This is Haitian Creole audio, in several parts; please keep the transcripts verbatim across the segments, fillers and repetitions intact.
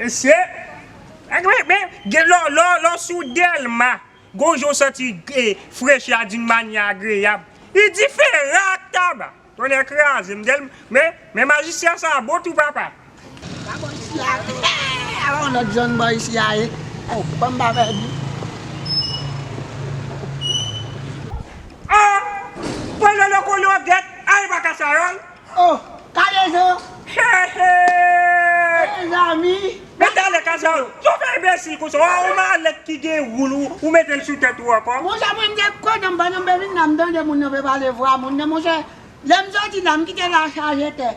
Se, men, men, gen lò, lò, lò sou Dèlma, gon jan w santi, eh, frechè a d'une manière agréable. Li diferan ak Taba. Tonnè kraze m, Dèlma, men, men majistra sa a bon tou, papa. Pa bò isi a. Avan yon lòt zòn bò isi a ye. Oh, ban m pa pèdi. Ah! Pran nan lòkolo gèt, ay pa Kasayòl. Oh, Kalezo. He, he. Mezanmi. Men talè Kasayòl, sa w fè enbesil konsa? Ou, ou malèt ki gen woul, ou, ou mete l sou tèt ou ankò. Monchè, mwen, m te konnen m pa nan, m pe vin la, m tande moun yo pe pale vwa moun nan, monchè. Lè m soti la, m kite la chaje tè.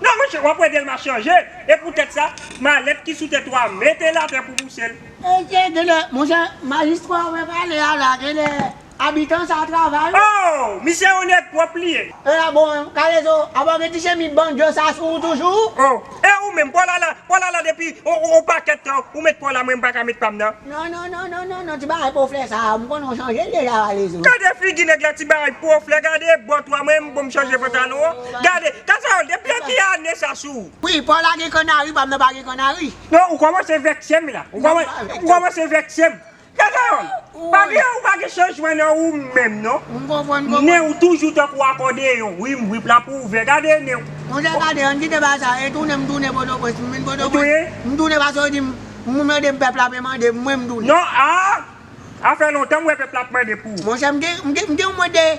Non, monchè, w ap wè Dèlma chanje. E poutèt sa, malèt ki sou tèt ou a, mete l atè pou pouse l. E se de lè, monchè, majistra ou wè pale a la, de lè abitan sa travay. Oh, misye yon nèg pwòp li ye. E a bon, Kalezo, a bon, gen ti chemiz bandjo sa sou ou toujou? Oh, e ou menm, Paul la, Paul la depi, o, o, o pakèt tan, ou met Paul la, mwen m pa ka met pa m nan. Non, non, non, non, non, non, ti bagay pwoflè sa, m konnen w chanje l deja, Kalezo. Gade figi nèg la, ti bagay pwoflè, gade bòt ou a, mwen m bon m chanje pantalon an. Gade, Kasayòl, depi an ki ane sa sou ou? Wi, Paul la gen kannari, pa m nan pa gen kannari. Non, ou kòmanse vèkse m la. Ou kòmanse vèkse m. Kasayòl, pa gen, ou pa gen chanjman nan ou menm non. M konprann, m konprann. Nen ou toujou tankou akòdeyon, wim wip la pou ouvè, gade nen w. Monchè, gade, ann kite bagay sa, e tounen m tounen Pòtoprens, m vin Pòtoprens. M tounen paske yo di m, moun mande m, pèp la pe mande m, mwen m tounen. Non, a, a fè lontan m wè pèp la ap mande pou ou. Monchè, m gen, m gen, m gen omwen de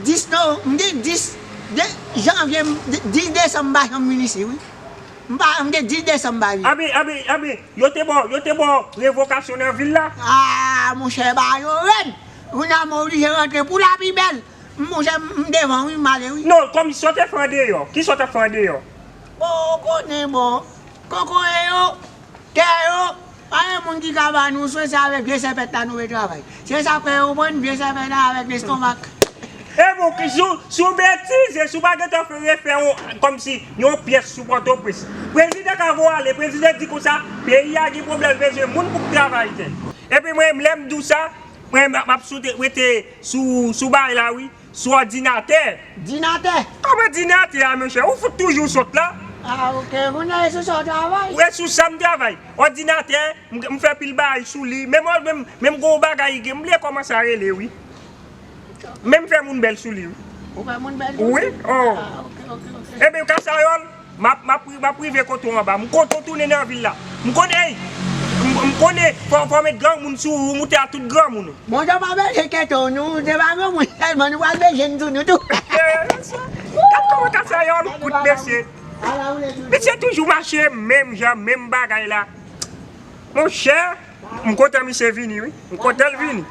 dis non, m gen dis, de janvye, m, de, dis desanm m pa janm vin isi, wi. M pa, m gen dis desanm m pa vin. Abi, abi, abi, yo te ba w, yo te ba w revokasyon nan vil la? Ah, monchè, ba yo rèd. Kounye a m oblije rantre pou la pi bèl. Monchè, m, m devan wi, m ale wi. Non, kòm sa w te fè andeyò. Kisa w t ap fè andeyò? Bon, ou konnen, bon, kokoye yo, tè yo, pa gen moun ki ka ba nou swen, se avèk vye sèpèt la nou vle travay. Se sa k fè yo pran vye sèpèt la avèk lestomak. E bon, ki, si w, si w betize, si w pa gentan fè refè yon, kòmsi, yon pyès sou Pòtoprens, prezidan ka voye w ale, prezidan di konsa, peyi a gen pwoblèm, bezwen moun pou k travay tè. Epi mwen, lè m di w sa, mwen, m ap, m ap sou te, rete sou, sou bagay la, wi, sou òdinatè. Dinatè? Kòman dinatè a, monchè? Ou fout toujou sòt la? Ah, ok. Kounye a, e sou sa w travay? Wi, sou sa m travay. Òdinatè, m, m fè pil bagay sou li. Menm, menm, menm gwo bagay, m bliye kòman sa rele, wi. Men m fè moun bèl sou li, wi. Ou fè moun bèl sou li? Wi, oh. Ah, ok, ok, ok. Ebyen, Kasayòl, m ap, m ap, m ap rive kote w anba. M kontan w tounen nan vil la. M konnen, ey, m, m konnen, fò, fò w met granmoun sou ou, moute a tout granmoun. Monchè, pa bèl enkyete w, nou, se pa granmoun sèlman, nou pral met jenn sou nou tou. Gad kòman Kasayòl kout mesye. Mesye toujou mache menm jan, menm bagay la. Monchè, m kontan misye vini, wi. M kontan l vini.